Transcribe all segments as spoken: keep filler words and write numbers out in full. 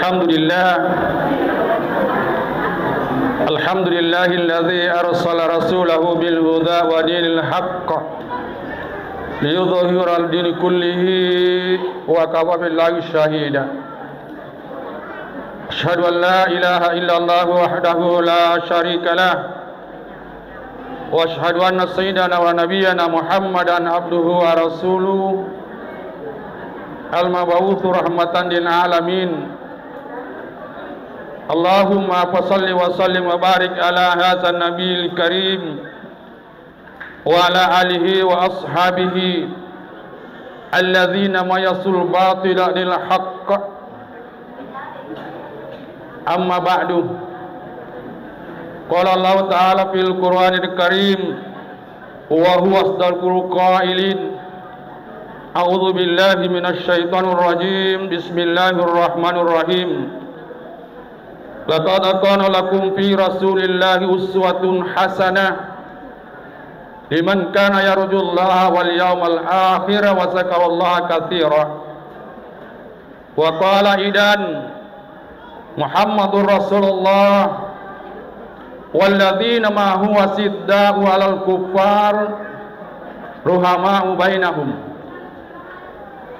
الحمد لله. الحمد لله الذي أرسل رسوله بالهدى ودين الحق ليظهر الدين كله وكفى بالله شهيدا. أشهد أن لا إله إلا الله وحده لا شريك له، وأشهد أن سيدنا ونبينا محمدا عبده ورسوله المبعوث رحمة للعالمين. اللهم فصل وسلم وبارك على هذا النبي الكريم وعلى آله وأصحابه الذين ميزوا الباطل عن الحق. أما بعد، قال الله تعالى في القرآن الكريم وهو أصدق القائلين: أعوذ بالله من الشيطان الرجيم. بسم الله الرحمن الرحيم. لقد كان لكم في رسول الله أسوة حسنة لمن كان يرجو الله واليوم الآخر وذكر الله كثيرا. وقال أيضا: محمد رسول الله والذين معه أشداء على الكفار رحماء بينهم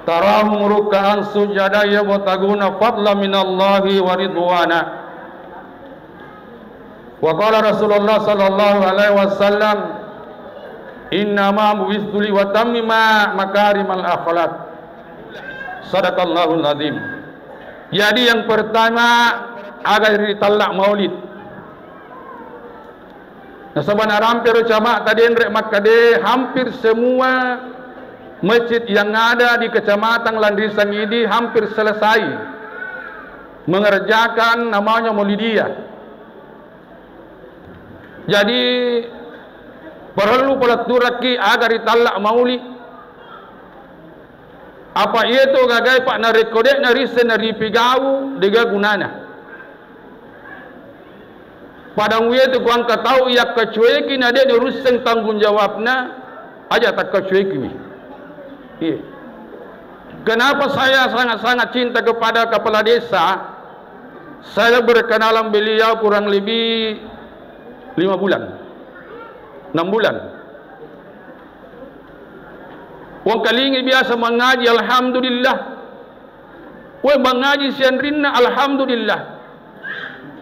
تراهم ركعا سجدا يبتغون فضلا من الله ورضوانا. وقال رسول الله صلى الله عليه وسلم: إنما بعثت لأتمم مكارم الأخلاق. صدق الله العظيم. Jadi, yang pertama, aga ritella maulid. Nasaba narampero jama'ta denre makkeda, hampir semua masjid yang ada di Kecamatan Landrisang ini hampir selesai mengerjakan namanya Maulidiyah. Jadi, parellu paletturekki aga ritella maulid. Apa iyeto gagae, Pak, narekko de'na risseng naripigau, de'ga gunana. Padang uyetu ku engka tau yakkacueki na de' nurusseng tanggung jawabna, aja takkacuekiwi. Iya. Kenapa saya sangat-sangat cinta kepada kepala desa? Saya berkenalan beliau kurang lebih lima bulan, enam bulan. Wong kalingi biasa mangaji, alhamdulillah. Woi, mangaji sianrinna, alhamdulillah.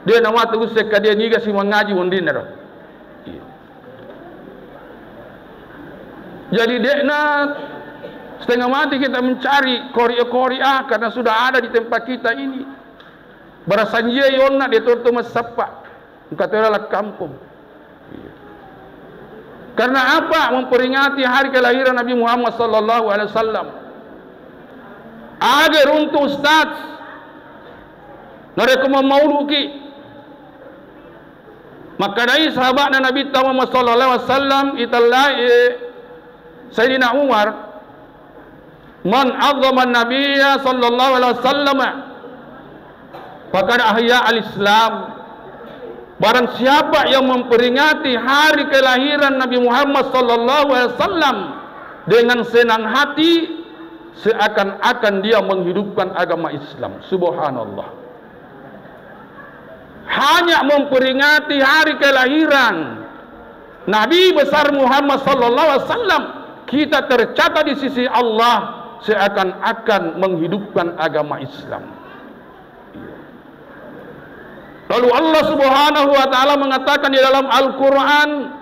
De' nawattu usse kadia niga si mangaji wonrinna ro. Iya. Jadi, de'na setengah mati kita mencari kori-kori, ah, karena sudah ada di tempat kita ini. Barasanjie yonna de' to massappa. Engka to laleng kampong. Karena apa? Memperingati hari kelahiran Nabi Muhammad sallallahu alaihi wasallam. Aga runtu ustaz, narekko mammauluki. Makkedai sahabatna Nabi Muhammad sallallahu alaihi wasallam, itellai Sayyidina Umar, "Man 'azzama Nabiyya sallallahu alaihi wasallam, faqad ahya al-Islam." Barang siapa yang memperingati hari kelahiran Nabi Muhammad sallallahu alaihi wasallam dengan senang hati, seakan-akan dia menghidupkan agama Islam. Subhanallah. Hanya memperingati hari kelahiran Nabi besar Muhammad sallallahu alaihi wasallam, kita tercatat di sisi Allah seakan-akan menghidupkan agama Islam. Lalu Allah Subhanahu wa Ta'ala mengatakan di dalam Al-Quran,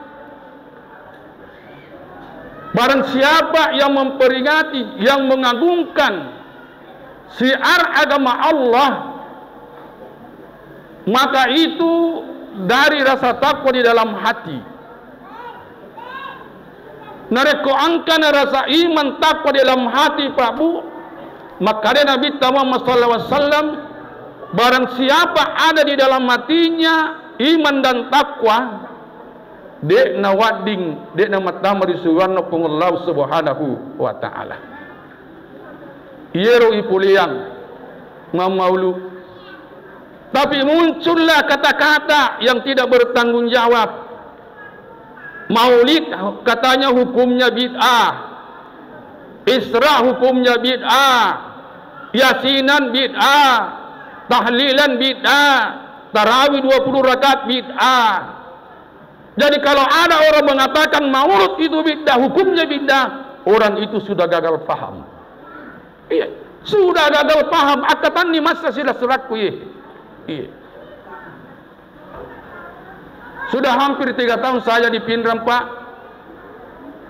barang siapa yang memperingati, yang mengagungkan syiar agama Allah, maka itu dari rasa takwa di dalam hati. Narekko engkana rasa iman takwa di dalam hati, Pak Bu, makkeda Nabi Muhammad sallallahu alaihi wasallam, barang siapa ada di dalam hatinya iman dan takwa, de'na wadding, de'na mattama ri suruanna Puang Allah Subhanahu wa Ta'ala. Iyero ipuleang mammaulu. Tapi muncullah kata-kata yang tidak bertanggung jawab. Maulid katanya hukumnya bid'ah. Isra hukumnya bid'ah. Yasinan bid'ah. Tahlilan bid'ah, tarawih dua puluh rakaat bid'ah. Jadi kalau ada orang mengatakan maulud itu bid'ah, hukumnya bid'ah, orang itu sudah gagal paham. Iya, sudah gagal paham. Akkatanni massa sila surakku, iya. Iya. Sudah hampir tiga tahun saya di Pinrang, Pak.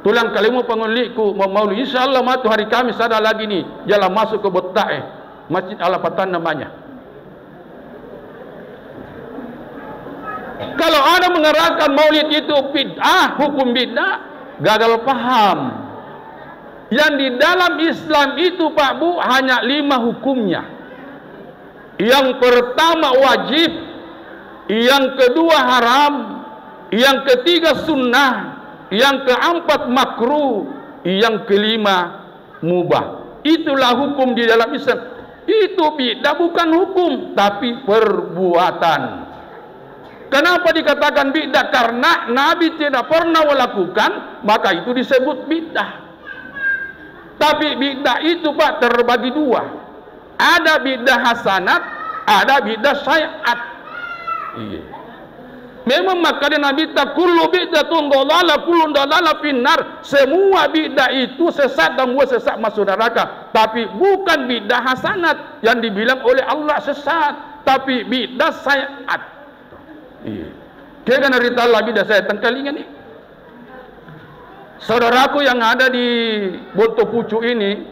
Tulang kalemu pangolliku, mau, mau, insya Allah matu hari Kamis ada lagi nih, jalan masuk ke Botta'e, Masjid Al-Fatah namanya. Kalau ada mengatakan maulid itu bid'ah, hukum bid'ah, gagal paham. Yang di dalam Islam itu, Pak Bu, hanya lima hukumnya. Yang pertama wajib, yang kedua haram, yang ketiga sunnah, yang keempat makruh, yang kelima mubah. Itulah hukum di dalam Islam. Itu bid'ah bukan hukum, tapi perbuatan. Kenapa dikatakan bid'ah? Karena Nabi tidak pernah melakukan, maka itu disebut bid'ah. Tapi bid'ah itu, Pak, terbagi dua. Ada bid'ah hasanat, ada bid'ah syai'at. Iya. Memang makanya Nabi ta, "Kullu bid'atin dhalalah, kullu dhalalah finnar." Semua bid'ah itu sesat dan semua sesat masuk neraka. Tapi bukan bid'ah hasanat yang dibilang oleh Allah sesat, tapi bid'ah syai'at. Iya. Kega narita Allah bid'ah syai'at, tengkalinga nih. Saudaraku yang ada di Bonto Pucuk ini,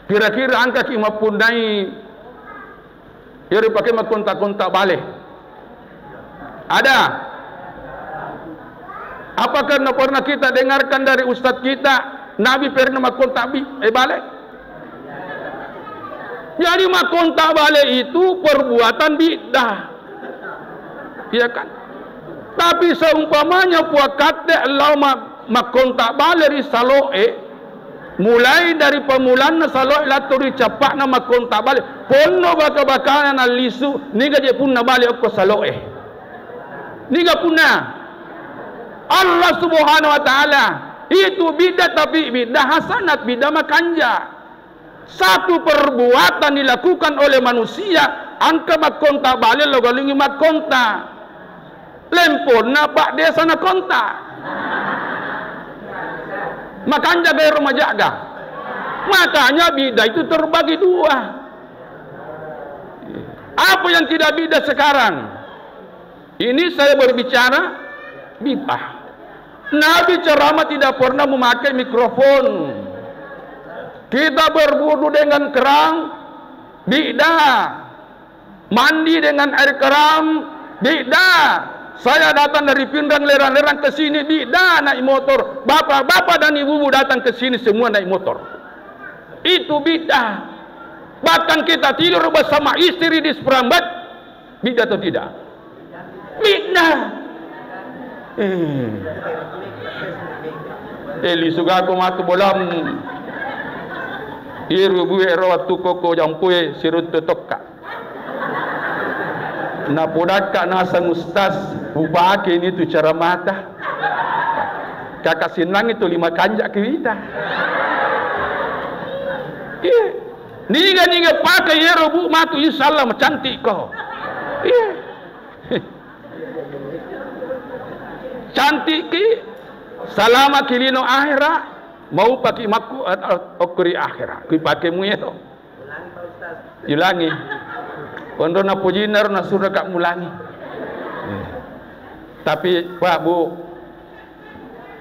kira-kira engkaki mappunnai ero pake makkontak-kontak bale? Ada? Apakah pernah kita dengarkan dari ustadz kita, Nabi pernah makkontak bi-, eh, bale? Jadi makkontak bale itu perbuatan bid'ah. Iya kan? Tapi seumpamanya puakatte lao ma-, makkontak bale ri salo'e, mulai dari pamulanna salo'e lattu ri cappa'na makkontak bale, ponno baka-bakana nallisu, niga je punna bale okko salo'e? Niga punna? Allah Subhanahu wa Ta'ala. Itu bid'ah, tapi bid'ah hasanat, bid'ah makanja. Satu perbuatan dilakukan oleh manusia, engka makkontak bale lo galungi makkontak. Lemponna Pak Desa nakontak. Makanja gaero majaga. Makanya bid'ah itu terbagi dua. Apa yang tidak bid'ah sekarang? Ini saya berbicara bid'ah. Nabi ceramah tidak pernah memakai mikrofon. Kita berwudu dengan kerang, bid'ah. Mandi dengan air keran, bid'ah. Saya datang dari Pinrang lerang-lerang ke sini, bid'ah naik motor. Bapak-bapak dan ibu-ibu datang ke sini semua naik motor. Itu bid'ah. Bahkan kita tidur bersama istri di seperangkat, bid'ah atau tidak? Bid'ah. Eh. Eh, lisugako matu bolam. Iru bue ro wattu koko jampue siruntu tokka. Napodakka naseng ustaz, upake ni tu cara mata. Kaka sinnang itu lima kanja ki wita. Iya. Niga-niga pake iyaro, Bu, matu, insya Allah macantik ko. Iya. Cantik ki, salama ki lino akhira, mau paki makku, eh, eh, okkuri akhira. Kui pake mu iyaro. Ulangi. Onro napojinna ro nasuraka mulangi. Iya. Tapi, Pak, Bu,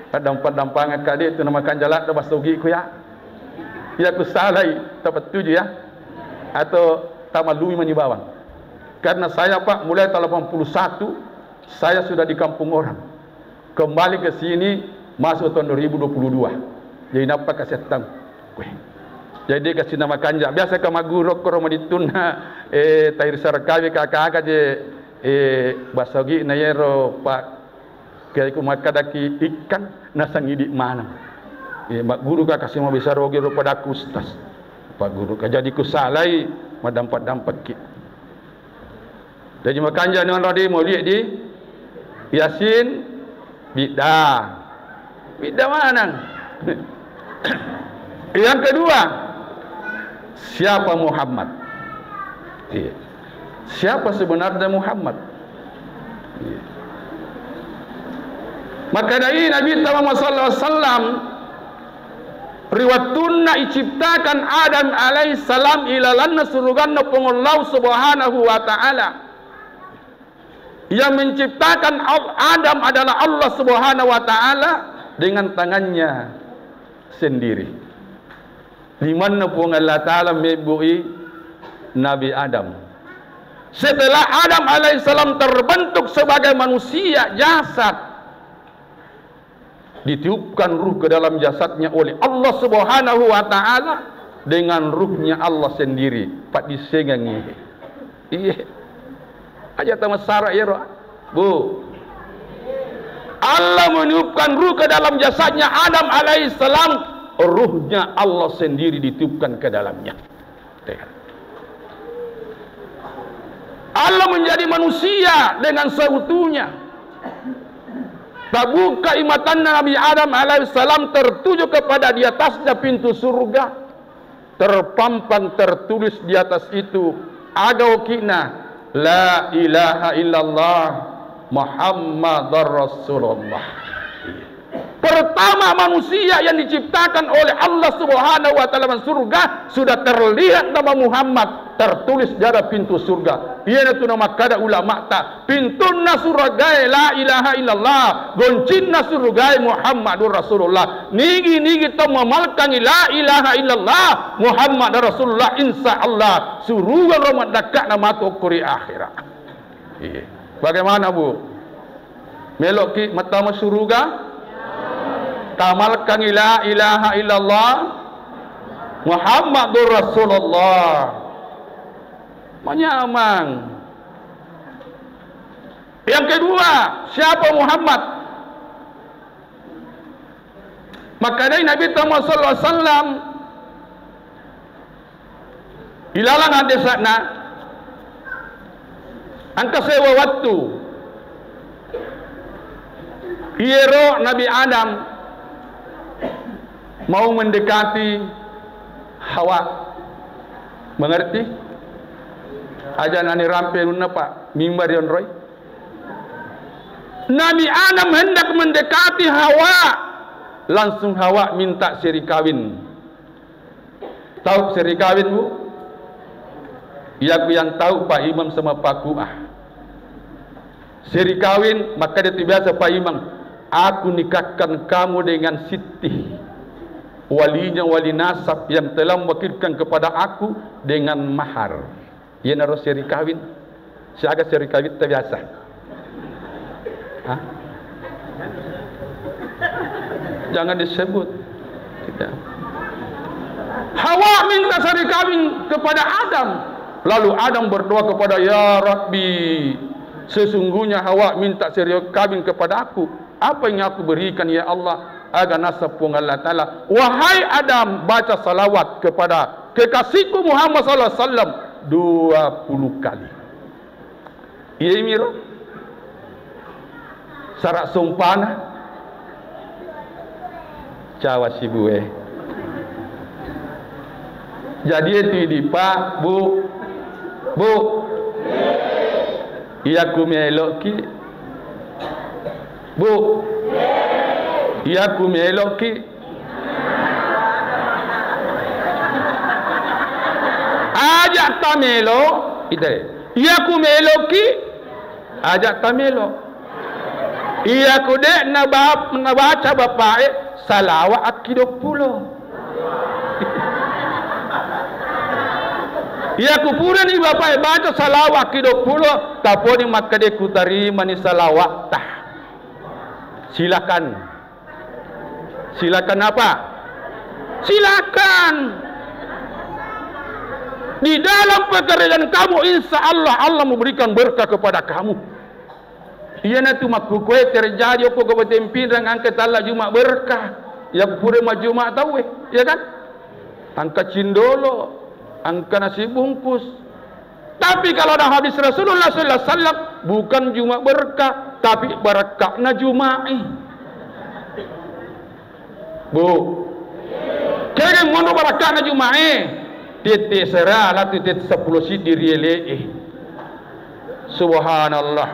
Paddampang-dampangekka de' tu namakanja ladde' basa Ugi'ku ya. Iya ku salai, tapettuju ya. Atau tamallumi mani bawang. Karena saya, Pak, mulai tahun delapan puluh satu, saya sudah di kampung orang. Kembali ke sini masuk tahun dua ribu dua puluh dua. Jadi nappa kasettang. Weh. Jadi kasi namakanja. Biasa ka magguru koro madittunna, eh, tairi sarakawi kaka-kaka je, eh, basa Ugi'na yero, Pak. Kiai ku makkadaki ikkan, nasang idi maneng. Eh, magguru ka kasi mabisara ogi ro padakku ustaz. Pak guru ka jadi ku salai, madampak-dampakki. Jadi makanja ni onro di maulid di Yasin, bid'ah. Bid'ah maneng. Yang kedua, siapa Muhammad? Iya. Siapa sebenarnya Muhammad? Iya. Makkedai Nabi Muhammad sallallahu alaihi wasallam, ri wettunna iciptakan Adam alaihissalam ilalanna suruganna Puang Allah Subhanahu wa Ta'ala. Yang menciptakan Al- Adam adalah Allah Subhanahu wa Ta'ala dengan tangannya sendiri. Limanna Puang Allah Ta'ala mebbu'i Nabi Adam. Setelah Adam alaihissalam terbentuk sebagai manusia jasad, ditiupkan ruh ke dalam jasadnya oleh Allah Subhanahu wa Ta'ala dengan ruhnya Allah sendiri. Paddisengengngi. Iya. Aja tamasara iyaro. Bu. Allah meniupkan ruh ke dalam jasadnya Adam alaihissalam, ruhnya Allah sendiri ditiupkan ke dalamnya. Allah menjadi manusia dengan seutuhnya. Tabuka matanna Nabi Adam alaihissalam tertuju kepada di atasnya pintu surga. Terpampang tertulis di atas itu, aga okina, "La ilaha illallah Muhammadar Rasulullah." Pertama manusia yang diciptakan oleh Allah Subhanahu wa Ta'ala dalam surga sudah terlihat nama Muhammad tertulis di arah pintu surga. Iyanatu namakkada ulama'ta, pintunna surgae la ilaha illallah, goncinna surgae Muhammadur Rasulullah. Nigi-nigi tau mamalkangi la ilaha illallah Muhammadur Rasulullah, insya Allah suruga ro maddakka'na matu okko ri akhira. Iya. Bagaimana, Bu? Meloki mattama suruga? Tamalkangi la ilaha illallah Muhammadur Rasulullah. Manyamang. Yang kedua, siapa Muhammad? Makkedai Nabi Muhammad sallallahu alaihi wasallam, ilalang hadisna, engka sewa wettu, iyaro Nabi Adam mau mendekati Hawa. Mengerti? Aja nani rampe nunna, Pak. Mimbar yonroi. Nabi Adam hendak mendekati Hawa, langsung Hawa minta siri kawin. Tahu siri kawin, Bu? Iyaku yang tahu Pak Imam sama Pak Kuah. Siri kawin, maka dia biasa Pak Imam, "Aku nikahkan kamu dengan Siti, walinya wali nasab yang telah mewakilkan kepada aku dengan mahar." Iyanaro seri kawin. Siaga seri kawin ta biasa? Hah? Jangan disebut. Tidak. Hawa minta seri kawin kepada Adam. Lalu Adam berdoa kepada, "Ya Rabbi, sesungguhnya Hawa minta seri kawin kepada aku. Apa yang aku berikan, ya Allah?" Aga naseng Puang Allah Ta'ala, "Wahai Adam, baca salawat kepada kekasihku Muhammad sallallahu alaihi wasallam dua puluh kali." Iya miro. Sara sumpana. Cawa sibue. Jadi itu idi, Pak, Bu. Bu. Iya ku meloki. Bu. Iya ku meloki. Aja tamelo, ite. Iya ku meloki, aja tamelo. Iya ku de nabap-, nabaca bapae salawa akkido pulo. Iya ku purani bapae baca salawa akkido pulo, taponi makkade ku tarimani salawatta. Silakan. Silakan apa? Silakan. Di dalam pekerjaan kamu, insya Allah, Allah memberikan berkah kepada kamu. Iyanatu makkukue terjadi okko Kabupaten Pinrang, engka talla Juma berkah. Iya ku pura majjuma tauwe, iya kan? Engka cindolo, engka nasi bungkus. Tapi kalau ada hadis Rasulullah sallallahu alaihi wasallam, bukan Juma berkah, tapi barakakna Jumae. Bu, kega monro barakakna Jumae? Tette sera latu tette seppulo siddi riele'e. Subhanallah.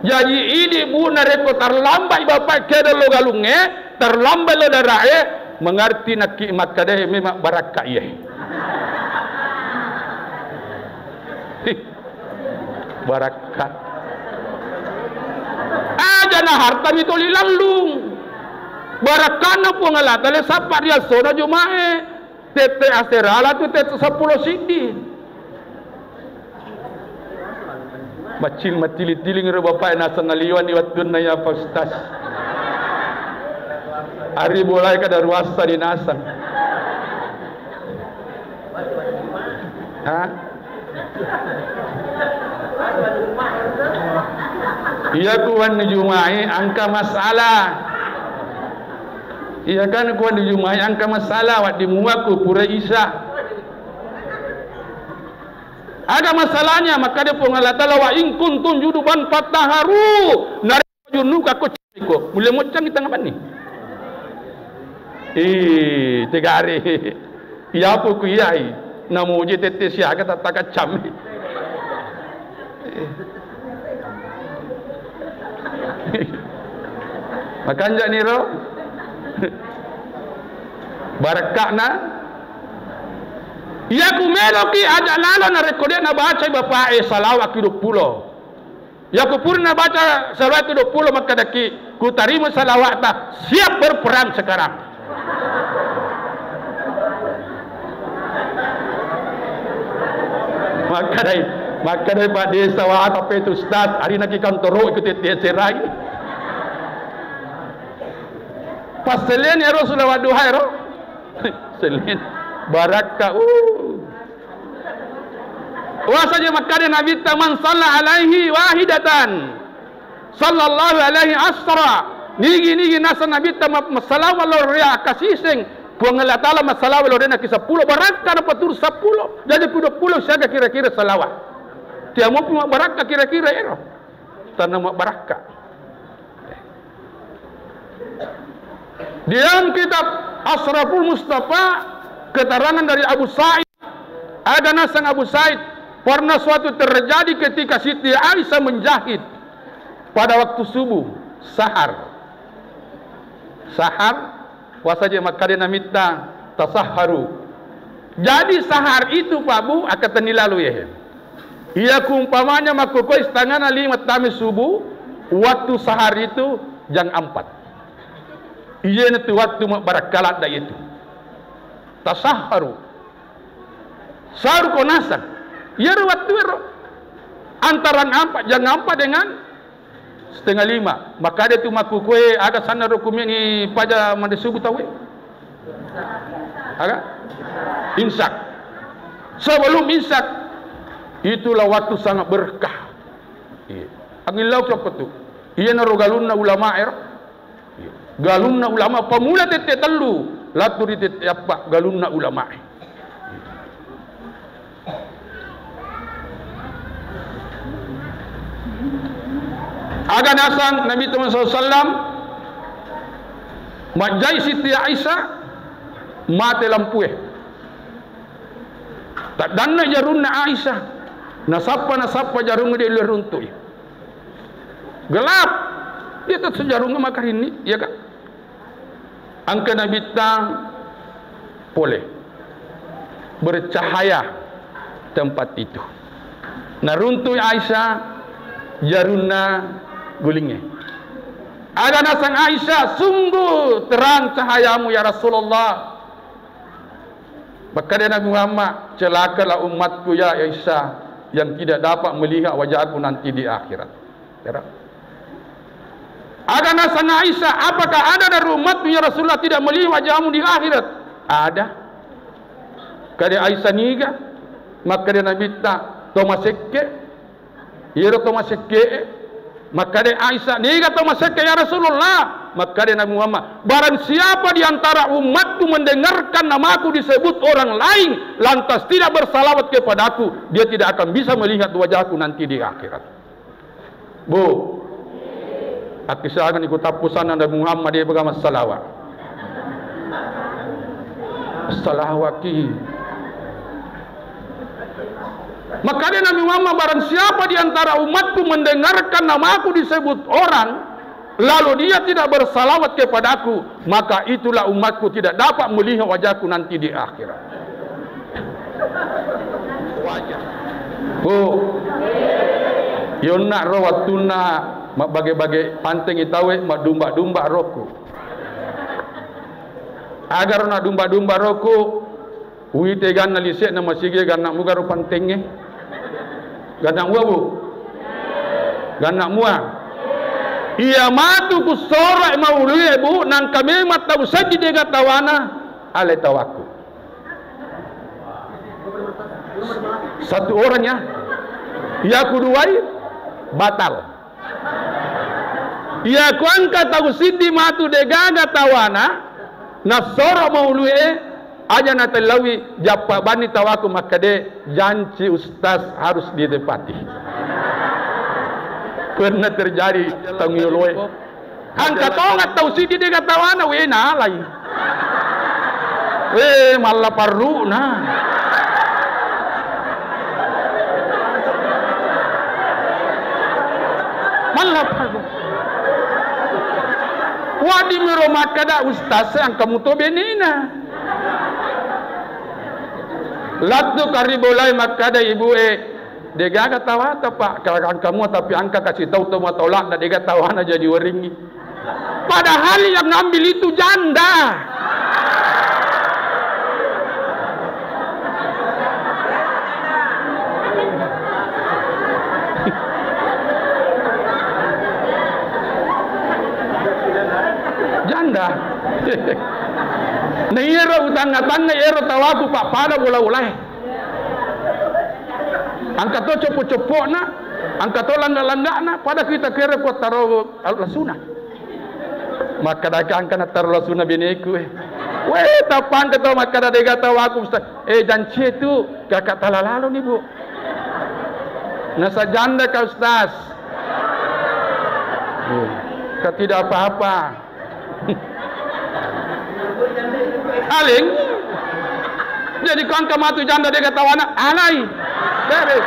Jaji idi, Bu, narekko terlambat bapak keddo lo galungnge, terlambat lo dara'e, mengerti nakki makkadae memang barakka iye. Barakka. Aja na harta mitoli lallung. Barakkana Puang Allah Taala sappa riassona Jumae. Tette asera latu tette seppulo siddi. Maccil-, maccili-ciling ro bapak naseng naliwani wattunna ya Pak Ustaz. Ari bolai kada ruasa di naseng. Ha? Iya ku wenni Jumae engka masalah. Iya kan ku wenni Jumae engka masalah, wedding mua ku pura Isya. Aga masalahnya? Makkeda Puang Allah Taala, "Wa in kuntum junuban fatahharu." Narekko junubka ko ciko, mulle moccangi tengnga benni. Ih, tegare. Iyapu ku iyai. Namuji tette siaga tattakaccammi. Makanja'ni ro. Barakka'na. Iyaku meloki aja lalo narekko de' nabacai bapa'e salawa'ki duappulo. Iyaku purana baca salawat duappulo, makkedaki, "Kutarima salawa'ta, siap berperang sekarang." Makkedai, makkedai Pak Desa, "Wah, tapi itu Ustaz, hari naki kantoro ikut T T S R I." Pas seleni ero salawat duha ero. Seleni. Barakka, uh. Wa saja makkeda Nabitta, "Man salla alaihi wahidatan, sallallahu alaihi asra." Nigi-nigi naseng Nabitta ma-, massalawa lao ri akkasiseng, Puang Allah Taala massalawa lao ri naki seppulo, barakka napaturu seppulo, jadi ku duappulo siaga kira-kira salawa. Tiamopi mabbarakka kira-kira ero. Tanna mabbarakka. Di dalam kitab Asraful Mustafa, keterangan dari Abu Sa'id, ada naseng Abu Sa'id, pernah suatu terjadi ketika Siti Aisyah menjahit pada waktu subuh, sahar. Sahar, puasa je makkeda Nabitta, "Tasahharu." Jadi sahar itu, Pak Bu, akkatenni lalo ya. Iya ku umpamanya makkukoi setengana lima tama subuh, waktu sahar itu jam empat. Iyana tu waktu mabbarakka ladda itu. Tasahharu. Sahur ko naseng. Iyaro wattu ero. Antara empat, jam empat dengan setengah lima. Makkeda tu makkukue, aga sanna ro kumiani paja mande subuh tauwe? Aga? Imsak. Sebelum imsak, itulah waktu sangat berkah. Iya. Angillau ki okko tu. Iyanaro galunna ulama ero. Galunna ulama, pamula tette tellu, latu ri tette eppa, galunna ulama. Aga naseng Nabi Muhammad sallallahu alaihi wasallam, majjai Siti Aisyah, mate lampue. Taddanna jarunna Aisyah, nasappa, nasappa jarungnge de' le runtui. Gelap. Dia tetap jarung makarinni, ya kan? Engka Nabitta pole. Bercahaya tempat itu. Naruntui Aisyah jarunna gulingnge. Aga naseng Aisyah, "Sungguh terang cahayamu, ya Rasulullah." Makkeda Nabi Muhammad, "Celakalah umatku, ya Aisyah, yang tidak dapat melihat wajahku nanti di akhirat." Era. Aga naseng Aisyah, "Apakah ada dari umatmu, ya Rasulullah, tidak melihat wajahmu di akhirat?" "Ada." Kade Aisyah, "Niga?" Makkeda Nabitta, "To masekke." Iyaro to masekke'e, makkeda Aisyah, "Niga to masekke, ya Rasulullah?" Makkeda Nabi Muhammad, "Barang siapa di antara umatku mendengarkan namaku disebut orang lain, lantas tidak bersalawat kepadaku, dia tidak akan bisa melihat wajahku nanti di akhirat." Bu, akkisangani ku tappusanna Nabi Muhammad, dia pegang massalawa. Salawaki. Makanya Nabi Muhammad, "Barang siapa di antara umatku mendengarkan namaku disebut orang, lalu dia tidak bersalawat kepadaku, maka itulah umatku tidak dapat melihat wajahku nanti di akhirat." Wajah. Oh. Yonna ro wattunna mabbage-bage pantengi tauwe, maddumba-dumba rokku. Agaro na dumba-dumba rokku, uite ganna lise'na masigi, ganna mugaro pantengnge. Ganna mua, Bu? Ganna mua. Iya matu ku soro maulue, Bu, nangka memang tau seddi dega tawana, ale tawaku. Satu orang ya. Iya ku duai batal. Iya ku engka tau siddi matu degaga tawana, nassoro maulue, aja natellaui, jappa banni tawaku makkade, "Janci Ustaz harus ditepati." Pernah terjadi tau yoloe. Engka tonga tau siddi dega tawana, we nalai. We, malla parru'na. Malla parru. Waddimiro makkada, "Ustaz, engka muto benena." Lattu karibolai makkada ibue, "Degaga tawata, Pak, kalau engka mua, tapi engka kasih tahu to matolak, dega tawana jadi waringi." Padahal yang ngambil itu janda. Janda. Nah, iyaro utangnga-tangnga, iyaro tawaku, Pak, pada bola-bolae. Engka to coppo-coppona, engka to langga-langgana, pada kita kira ko taro lasuna. Makkadaka engka nattaro lasuna beneku, eh. Weh, tappa engka to makkada, "Dega tawaku, Ustaz." Eh, jancie tu, kakak tala lalo ni, Bu. Nasa janda ka, Ustaz. Eh, ka tidak apa-apa. Aling. Jadi ko engka matu janda dega tawana, alai. Beres.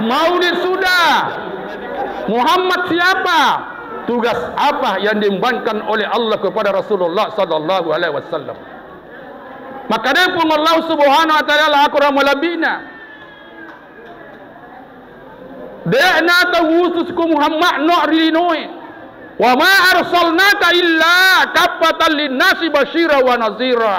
Maulid sudah. Muhammad siapa? Tugas apa yang diembankan oleh Allah kepada Rasulullah sallallahu alaihi wasallam? Makkedai Puang Allah Subhanahu wa Ta'ala, Al-Quran malebbi'na, "De'na tau utus ko Muhammad no ri linoe. Wa ma arsalnaka illa kaffatan linnasi basyira wa nazira."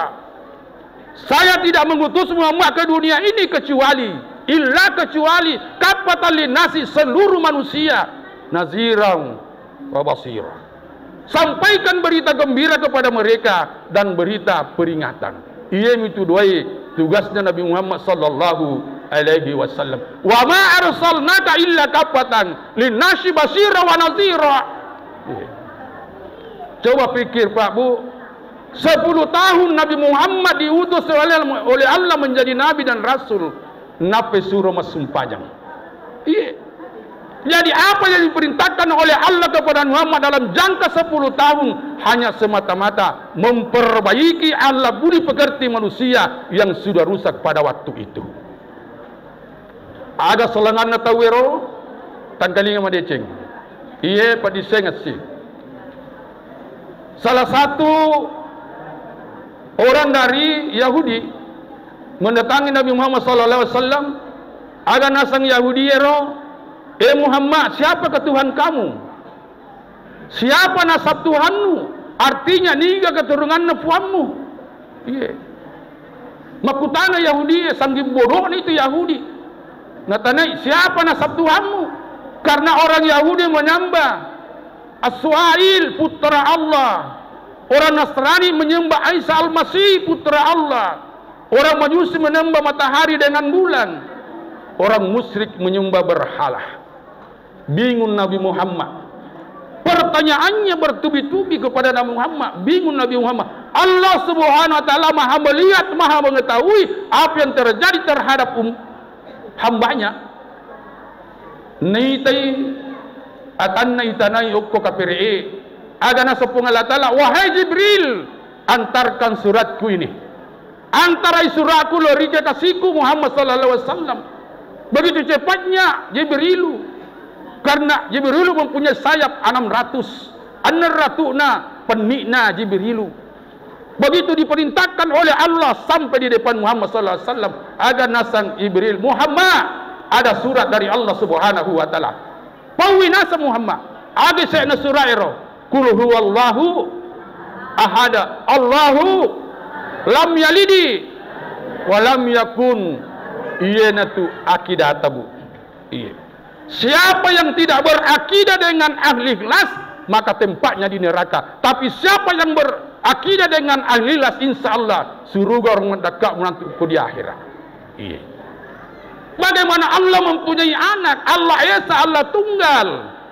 Saya tidak mengutus Muhammad ke dunia ini kecuali, illa kecuali, kaffatan linnasi, seluruh manusia, naziran wa basira. Sampaikan berita gembira kepada mereka dan berita peringatan. Iyemitu duai tugasnya Nabi Muhammad sallallahu alaihi wasallam. Wa ma arsalnaka illa kaffatan linnasi basyira wa nazira. Iya. Coba pikir, Pak, Bu, sepuluh tahun Nabi Muhammad diutus oleh, oleh Allah menjadi nabi dan rasul, nappa suro massumpajang. Iya. Jadi, apa yang diperintahkan oleh Allah kepada Muhammad dalam jangka sepuluh tahun hanya semata-mata memperbaiki akhlak budi pekerti manusia yang sudah rusak pada waktu itu. Aga selenganna tauwero, tangkalinga madeceng. Iye, padisengeng si. Salah satu orang dari Yahudi mendatangi Nabi Muhammad sallallahu alaihi wasallam, aga naseng Yahudi ero, "Eh Muhammad, siapakah Tuhan kamu? Siapa nasab Tuhanmu? Artinya, niga keturunanna puammu?" Iya. Makkutana Yahudi, sangging bodohna itu Yahudi. Natanai, "Siapa nasab Tuhanmu?" Karena orang Yahudi menyembah Aswail, putra Allah. Orang Nasrani menyembah Isa Al-Masih, putra Allah. Orang Majusi menyembah matahari dengan bulan. Orang musyrik menyembah berhala. Bingung Nabi Muhammad. Pertanyaannya bertubi-tubi kepada Nabi Muhammad. Bingung Nabi Muhammad. Allah Subhanahu wa Ta'ala Maha Melihat, Maha Mengetahui apa yang terjadi terhadap um-, hambanya. Naitai atanna itanai okko kapere'e. Aga naseng Puang Allah Ta'ala, "Wahai Jibril, antarkan suratku ini. Antarai suratku lao ri kekasihku Muhammad sallallahu alaihi wasallam." Begitu cepatnya Jibrilu. Karena Jibrilu mempunyai sayap enam ratus. Enam ratus na pennikna Jibrilu. Begitu diperintahkan oleh Allah sampai di depan Muhammad sallallahu alaihi wasallam, aga naseng Jibril, "Muhammad, ada surat dari Allah Subhanahu wa Ta'ala." Paui naseng Muhammad, aga se'na surat ero, "Qul huwallahu ahada, Allahu lam yalidi wa lam yakun." Iyanatu akidata, Bu. Iya. Siapa yang tidak berakidah dengan ahli ikhlas, maka tempatnya di neraka. Tapi siapa yang berakidah dengan ahli ikhlas, insya Allah suruga orang mendekat menanti uku di akhirat. Iya. Bagaimana Allah mempunyai anak? Allah Esa, Allah tunggal.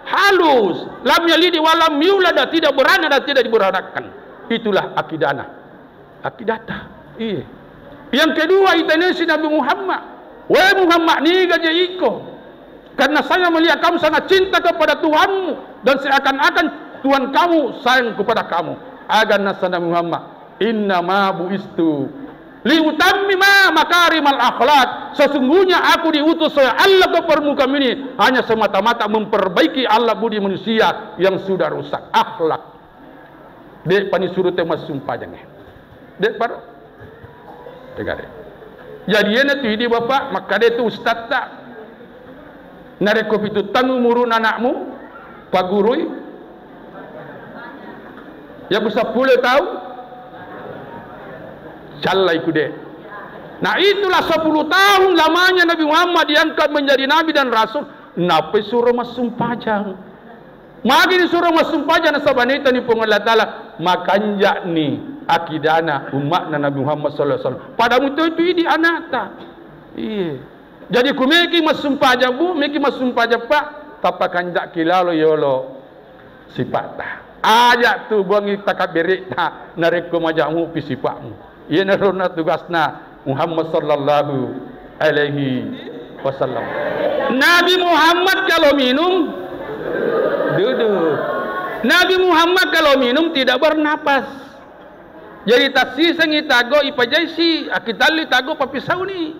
Halus. Lam yalidi wa lam yulad, tidak beranak dan tidak diberanakan. Itulah akidana. Akidata. Iya. Yang kedua, itanesi Nabi Muhammad. Wahai Muhammad, niga je iko? Karena saya melihat kamu sangat cinta kepada Tuhanmu dan seakan-akan Tuhan kamu sayang kepada kamu. Aga naseng Nabi Muhammad, "Innama buistu liutammima makarimal akhlak." Sesungguhnya aku diutus oleh Allah ke permukaan ini hanya semata-mata memperbaiki Allah budi manusia yang sudah rusak akhlak. De'pa nisuru te massumpajang e. De'pa ro. Tegare. Jadi iyana tu idi bapak, makkade tu ustadta. Narekko pitu taung umuruna anakmu, pagurui. Ya ku seppulo taung, callai kude. Nah, itulah sepuluh tahun lamanya Nabi Muhammad diangkat menjadi nabi dan rasul, nappa suro massumpajang. Magi disuro massumpajang nasaba naitani Puang Allah Ta'ala, makanja'ni akidana umma'na Nabi Muhammad sallallahu alaihi wasallam. Pada mutu itu idi anakta. Iya. Jadi ku meki massumpajang, Bu, meki massumpajang, Pak, tappa kanja'ki lalo yolo sipatta. Aja tu buangi takabbere'ta narekko maja'mu pi sipa'mu. Iyanaro na tugasna Muhammad sallallahu alaihi wasallam. Nabi Muhammad kalau minum, duduk. Nabi Muhammad kalau minum tidak bernapas. Jadi tassisengi tago ipajaisi, akitalli tago papisauni.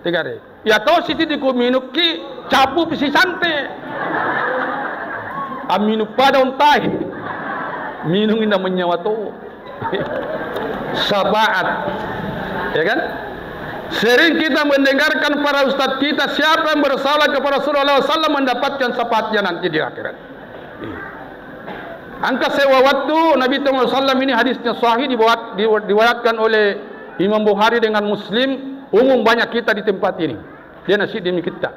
Tegare. Ya to siti diku minukki, capu pisi sante. Amminung pada ontai. Minung inna menyawa to. Syafaat. Ya kan? Sering kita mendengarkan para ustadz kita, siapa yang bersalah kepada Rasulullah sallallahu alaihi wasallam mendapatkan syafaatnya nanti di akhirat. Iya. Engka sewa waktu Nabi Muhammad sallallahu alaihi wasallam ini hadisnya sahih dibawa, di-, diriwayatkan oleh Imam Bukhari dengan Muslim, umum banyak kita di tempat ini. Dia nasi demi kita.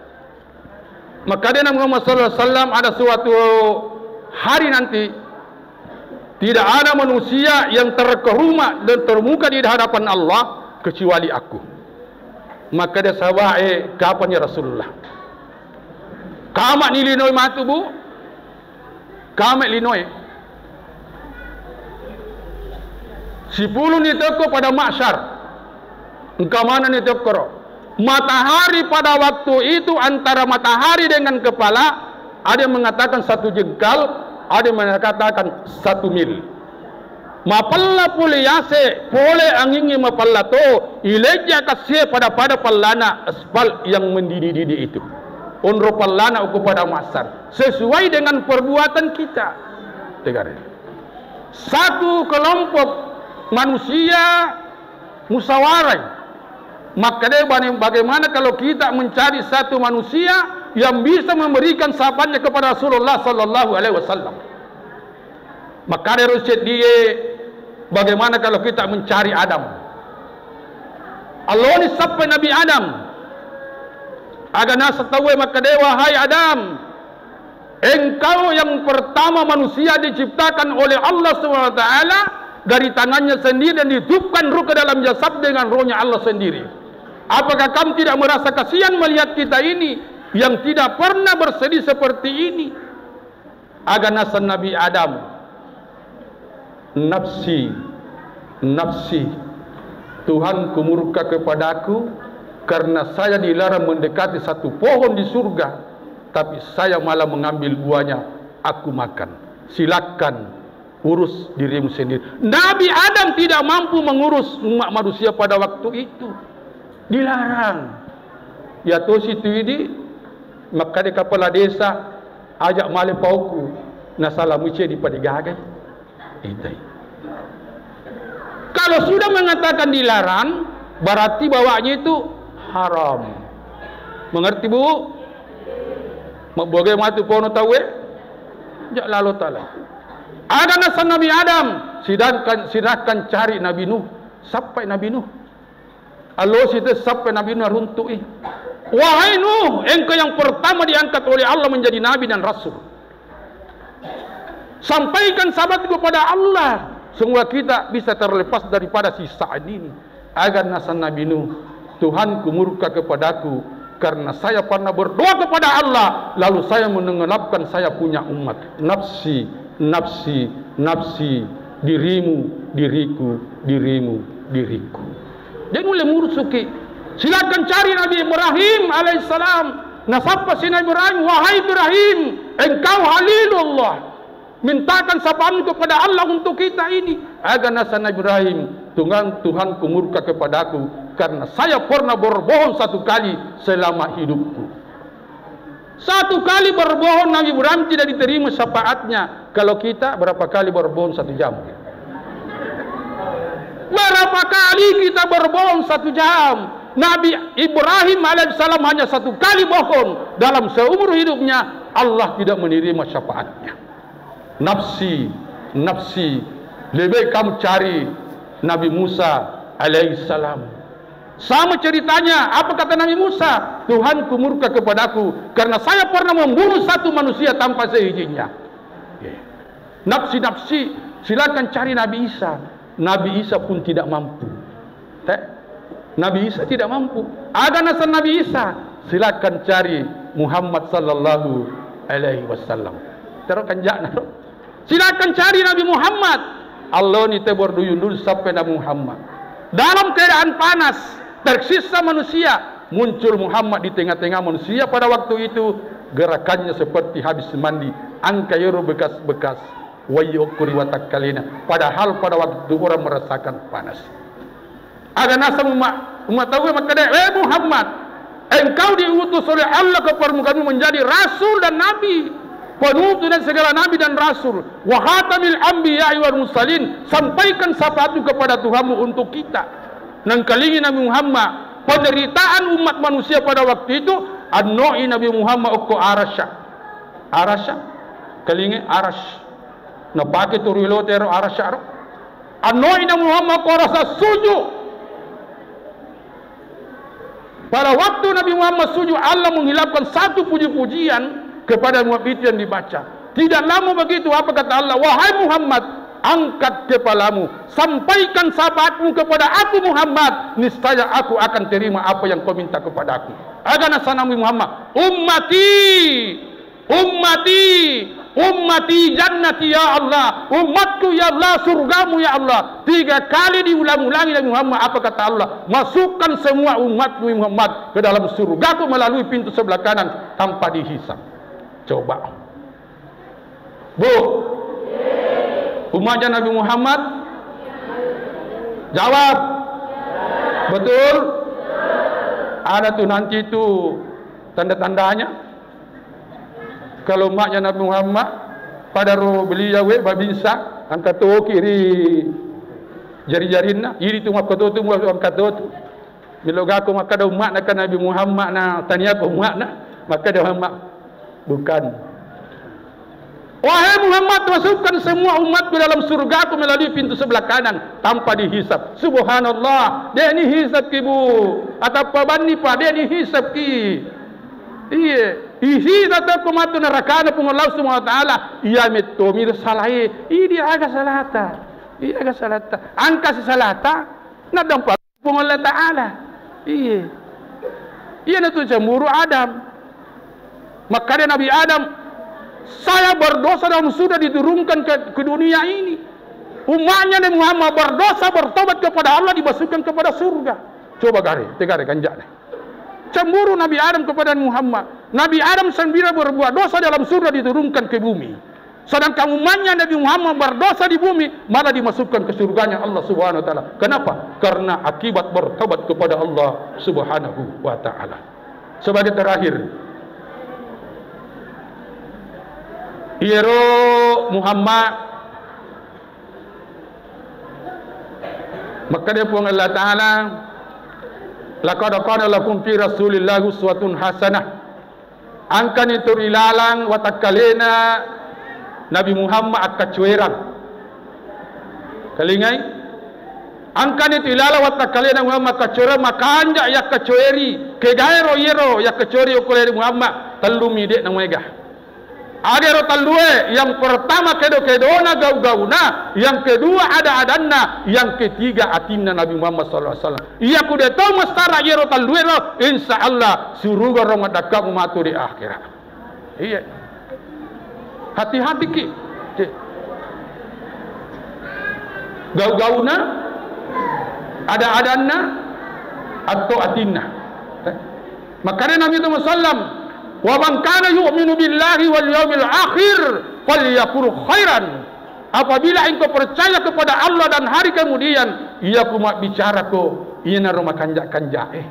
Maka dia Nabi Muhammad sallallahu alaihi wasallam ada suatu hari nanti tidak ada manusia yang terhormat dan termuka di hadapan Allah kecuali aku. Maka dia sahabat, eh, kapan ya Rasulullah? Kama ni lino matu, Bu? Kame linoe. Sipuluni tokko pada mahsyar. Engka manenni tokkoro. Matahari pada waktu itu antara matahari dengan kepala, ada yang mengatakan satu jengkal, ada yang mengatakan satu mil. Mapella pole yase, pole angingnge mapella to, ilejja kassie pada-pada pellana aspal yang mendidih-didih itu. Onro pellana uku pada mahsyar. Sesuai dengan perbuatan kita. Tegare. Satu kelompok manusia musyawarah. Maka dia bani-, bagaimana kalau kita mencari satu manusia yang bisa memberikan sahabatnya kepada Rasulullah sallallahu alaihi wasallam? Makkedaro seddie, bagaimana kalau kita mencari Adam? Alloni sappai Nabi Adam. Aga naseng tauwe makkedae, "Wahai Adam, engkau yang pertama manusia diciptakan oleh Allah Subhanahu wa Ta'ala dari tangannya sendiri dan ditiupkan ruh ke dalam jasad dengan rohnya Allah sendiri. Apakah kamu tidak merasa kasihan melihat kita ini yang tidak pernah bersedih seperti ini?" Aga naseng Nabi Adam, "Nafsi, nafsi, Tuhanku murka kepadaku karena saya dilarang mendekati satu pohon di surga tapi saya malah mengambil buahnya, aku makan. Silakan urus dirimu sendiri. Nabi Adam tidak mampu mengurus umat manusia pada waktu itu. Dilarang. Ya tosi tu idi, makkada kepala desa, ajak male pauku, nasala muce di padigagai. Itai. Kalau sudah mengatakan dilarang, berarti bawanya itu haram. Mengerti, Bu? Mabboge matu pono tauwe? Jak lalo tala. Ada nasa Nabi Adam, sedangkan, sedangkan cari Nabi Nuh. Sampai Nabi Nuh. Allosi te sampai Nabi Nuh runtu'i. Wahai Nuh, engkau yang pertama diangkat oleh Allah menjadi nabi dan rasul. Sampaikan sahabatku kepada Allah. Semua kita bisa terlepas daripada siksaan ini. Agar nasa Nabi Nuh, Tuhanku murka kepadaku karena saya pernah berdoa kepada Allah, lalu saya menenggelamkan saya punya umat. Nafsi, nafsi, nafsi, dirimu, diriku, dirimu, diriku. Jadi mulai mursuki. Silakan cari Nabi Ibrahim alaihissalam. Nasappa si Nabi Ibrahim, "Wahai Ibrahim, engkau Khalilullah. Mintakan syafaatmu kepada Allah untuk kita ini." Aga nasa Nabi Ibrahim, "Tuhan, Tuhanku murka kepadaku karena saya pernah berbohong satu kali selama hidupku." Satu kali berbohong Nabi Ibrahim tidak diterima syafaatnya. Kalau kita berapa kali berbohong satu jam? Berapa kali kita berbohong satu jam? Nabi Ibrahim alaihissalam hanya satu kali bohong dalam seumur hidupnya, Allah tidak menerima syafaatnya. Nafsi, nafsi, lebih baik kamu cari Nabi Musa alaihissalam. Sama ceritanya, apa kata Nabi Musa? "Tuhanku murka kepadaku karena saya pernah membunuh satu manusia tanpa seizinnya." Nafsi-nafsi, silakan cari Nabi Isa. Nabi Isa pun tidak mampu. Te? Nabi Isa tidak mampu. Aga nasa Nabi Isa, silakan cari Muhammad sallallahu alaihi wasallam. Terus kan jakna, silakan cari Nabi Muhammad. Alloni te berduyun-duyun sampai Nabi Muhammad. Dalam keadaan panas, tersiksa manusia, muncul Muhammad di tengah-tengah manusia pada waktu itu, gerakannya seperti habis mandi, engka iyaro bekas-bekas wai okko ri watakkalena, padahal pada waktu itu orang merasakan panas. Aga naseng umma, umma tauwe makkeda, "Eh Muhammad, engkau diutus oleh Allah ke permukaan menjadi rasul dan nabi, penutup dari segala nabi dan rasul, wa khatamil anbiya'i wal mursalin, sampaikan syafaatmu kepada Tuhanmu untuk kita." Nengkalingi Nabi Muhammad, penderitaan umat manusia pada waktu itu, annoi Nabi Muhammad okko arasya. Arasya, kalinge aras. Napake turu elo tero arasya ro. Annoi Nabi Muhammad okko arasya sujud. Pada waktu Nabi Muhammad sujud, Allah menghilangkan satu puji-pujian kepada Muhammad itu yang dibaca. Tidak lama begitu, apa kata Allah? "Wahai Muhammad, angkat kepalamu, sampaikan syafaatmu kepada aku Muhammad, niscaya aku akan terima apa yang kau minta kepadaku." Aga nasa Nabi Muhammad, "Ummati, ummati, ummati jannati ya Allah, umatku ya Allah, surgamu ya Allah." Tiga kali diulang-ulangi Nabi Muhammad, apa kata Allah? "Masukkan semua umatku Muhammad ke dalam surgaku melalui pintu sebelah kanan tanpa dihisab." Coba. Bu, umatnya Nabi Muhammad? Jawab. Betul? Ada tuh nanti tuh tanda-tandanya. Kalau umatnya Nabi Muhammad, pada ro beliau we babinsa, angkat toki ri jari-jarinna, ini tuh makkoto tuh, angkat tuh. Melo gako makkeda umma'na ka Nabi Muhammad na tania ko umma'na, makkeda Muhammad, "Bukan." "Wahai Muhammad, masukkan semua umatku dalam surgaku melalui pintu sebelah kanan tanpa dihisab." Subhanallah, de' ni hisab ki, Bu. Atappa banni, Pak, de' ni hisab ki. Iye, ihisab to ko matu nerakana Puang Allah Subhanahu wa Ta'ala. Iya metto mi salae. Idi aga salata. Iya aga salata. Angkasi salata. Nadampa Puang Allah Ta'ala. Iya. Iyanatu cemburu Adam. Makkeda Nabi Adam, "Saya berdosa dan sudah diturunkan ke, ke dunia ini." Umatnya Nabi Muhammad berdosa, bertobat kepada Allah, dimasukkan kepada surga. Coba gare, tegare kanjane. Cemburu Nabi Adam kepada Nabi Muhammad. Nabi Adam sendiri berbuat dosa dalam surga diturunkan ke bumi. Sedangkan umatnya Nabi Muhammad berdosa di bumi, malah dimasukkan ke surganya Allah Subhanahu wa Ta'ala. Kenapa? Karena akibat bertobat kepada Allah Subhanahu wa Ta'ala. Sebagai terakhir, iyaro Muhammad, makkeda Puang Allah Ta'ala, "Laqad kana lakum fi Rasulillahi uswatun hasanah." Engkani tu rilalang watakkalena Nabi Muhammad akkaccoerang. Talingai? Engkani tu ilalang watakkalena Muhammad akkaccoerang, makanja yakkaccoeri. Kegaero iyero yakkaccoeri okko Muhammad, tellumi de' namaega. Agaro tellue, yang pertama kedo-kedona gau-gauna, yang kedua ada-adanna, yang ketiga atinna Nabi Muhammad sallallahu alaihi wasallam. Iya ku de' to messara iyaro tellue ro, insya Allah suruga ro maddakkamu matu di akhirat. Iya. Hati-hati ki. Ki. Gau-gauna, ada-adanna, atau atinna. Eh. Makanya Nabi Muhammad sallam, "Wa man kana yu'minu billahi wal yaumil akhir falyakul khairan." Apabila engkau percaya kepada Allah dan hari kemudian, iya ku mabbicara ko, iyanaro makanja-kanja, eh.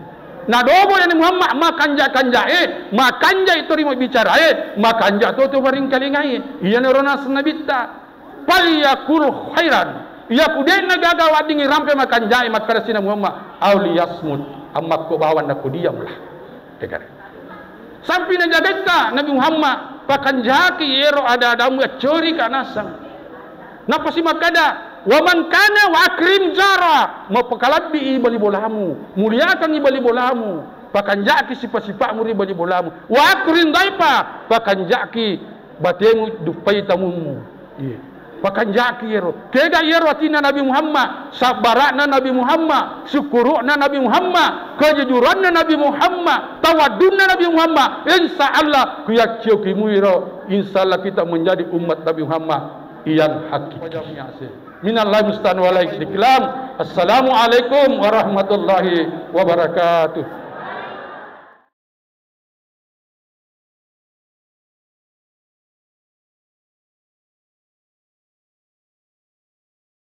Nadobo yani Muhammad makanja-kanja, eh, makanja itu ri mabbicara, eh, makanja to to maringkalingai. Iyanaro naseng Nabitta. Falyakul khairan. Iya ku de'na gaga waddingi rampe makanja, eh, makkeda sina Muhammad, "Au liyasmut." Amma ko bawang nako diamlah. Tegare. Sampi najagaitta Nabi Muhammad, pakanjaki ero ada-adamu, accori ka naseng. Napasi makkada, "Wa man kana wa akrim jara," mapakalabbi i bali bolamu, muliakan i bali bolamu, pakanjaki sipa-sipa'mu ri bali bolamu, "Wa akrim daifa," pakanjaki batemu duppai tamummu. Iya. Pakanjaki iyaro. Kega iyaro atinna Nabi Muhammad, sabbara'na Nabi Muhammad, syukuru'na Nabi Muhammad, kejujuranna Nabi Muhammad, tawaddunna Nabi Muhammad. Insya Allah, kuyaccio kimuiro. Insya Allah kita menjadi umat Nabi Muhammad yang hakiki. Minallah musta'an walaihi kalam. Assalamualaikum warahmatullahi wabarakatuh.